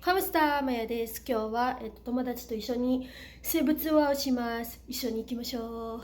カムスターマヤです。今日は、友達と一緒にセブツアーをします。一緒に行きましょう。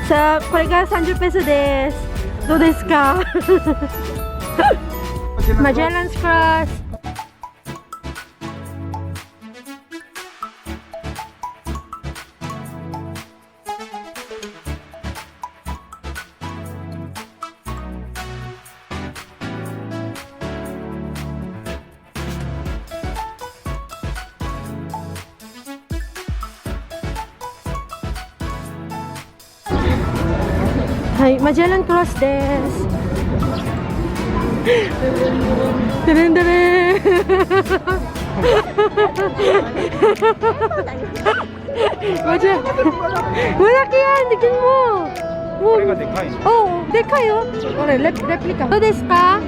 さあ、これが30ペソです。どうですか？ Magellan's Cross. はい、Magellan Cross です。でれんでれん。Magellan. Malaki yan, tignan mo. これがでかいの。 Oh, でかいよ。これレプリカ。どうですか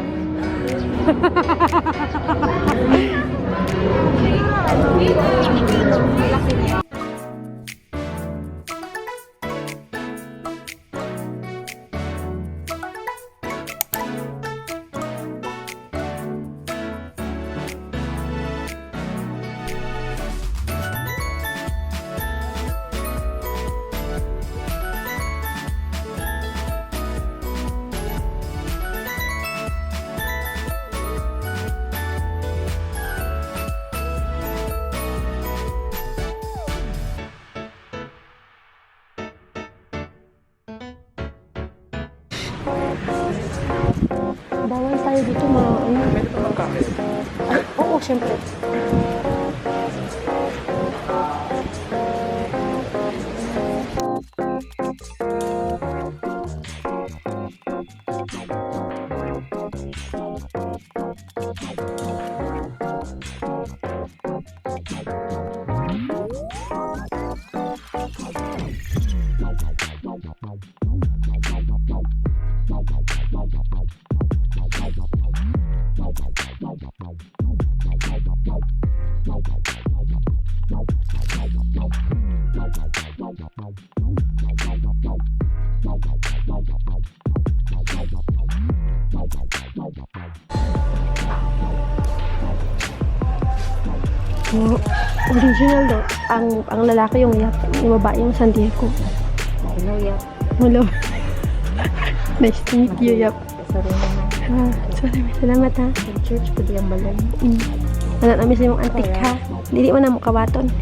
？Bawal tayo dito mga ano. Pwede pa magkamit. Ay, oo, syempre. Oh, original daw. Ang lalaki yung Yap, yung babae yung San Diego. Hello, Yap. Hello. Nice to meet you, Yap. Sorry naman. Ah, sorry, salamat ha. Sa church ko diyang balay. Ano namin sa imong antik ha. Dili mo na mo kawaton.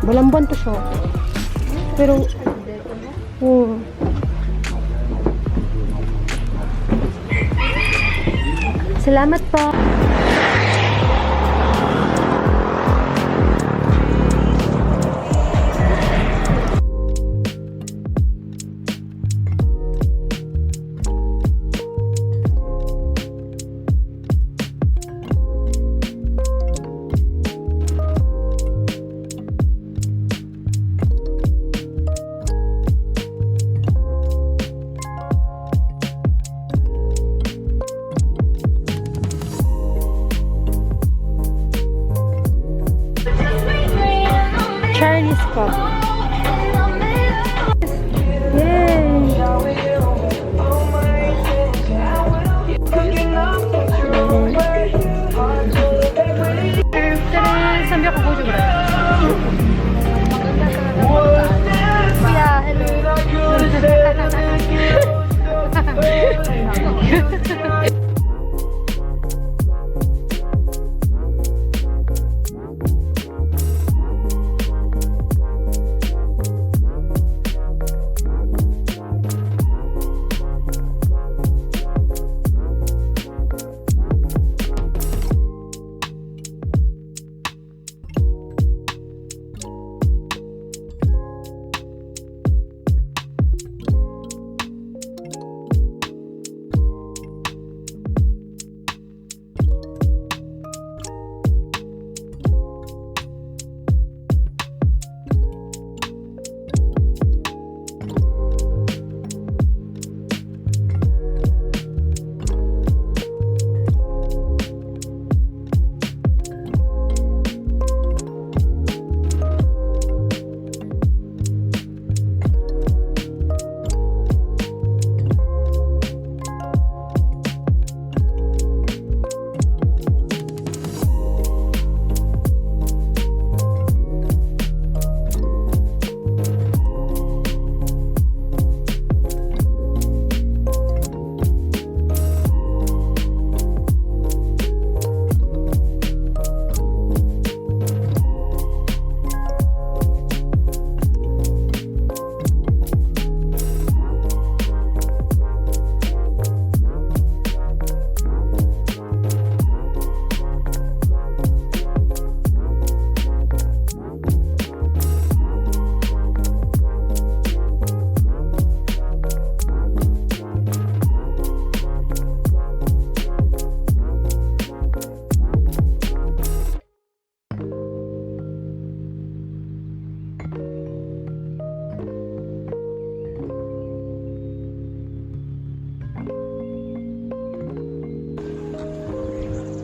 Balamban to siya. Pero, oh. Salamat po.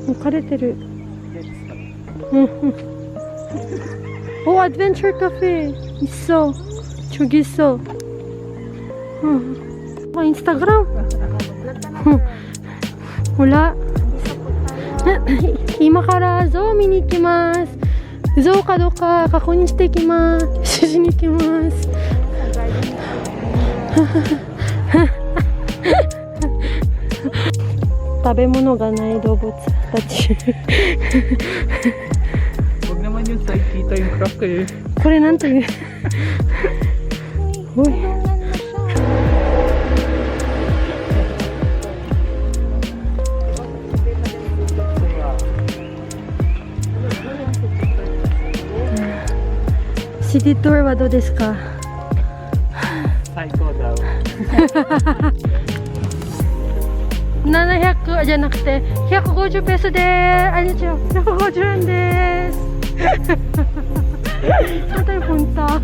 もう枯れてる。うんうん。お、アドベンチャーカフェ있어。 저기 있어. 응. 아, 인스타그램? Wala. 今からゾウ見に行きます。ゾウかどうか確認してきます。しに行きます。食べ物がない動物たち。 Huwag naman yung side kita yung crack eh. これなんという。おい。シティトゥアはどうですか？最高だ。 700じゃなくて150ペソで、あれ違う、150円です。 Saan tayo punta?